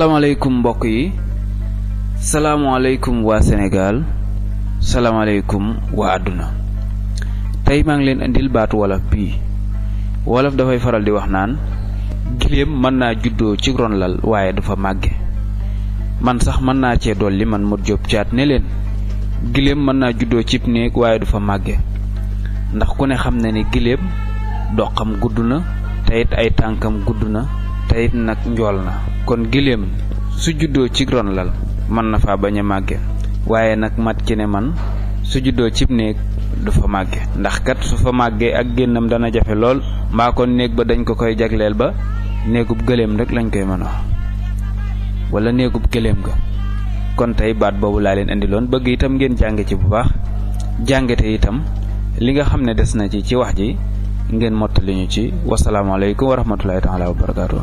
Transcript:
salaamaaleykum mbokk yi salaamaaleykum waa Sénégal salaamaaleykum waa àdduna tey maa ngi leen andil baatu wolof bii wolof dafay faral di wax naan giléem mën naa juddoo ci ron lal waaye du fa màgge man sax mën naa cee dolli man Modou Diop Thiat ne leen giléem mën naa juddoo cib néeg waaye du fa màgge ndax ku ne xam na ni giléem doxam gudd na te it ay tànkam gudd na te it nag njool na kon giléem su juddoo ci ron lal mën na faa bañ a màgge waaye nag mat ci ne man su juddoo cib néeg du fa màgge ndax kat su fa màggee ak génnam dana jafe lool mbaa kon néeg ba dañ ko koy jagleel ba néegub gëléem rek lañ koy mën a wala néegub gëléem ga kon tey baat boobu laa leen indiloon bëgg itam ngeen jàng ci bu baax jàngate itam li nga xam ne des na ci wax ji ngeen mottali ñu ci wasalaamaaleykum wa rahmatullahi taala wa barakaatu.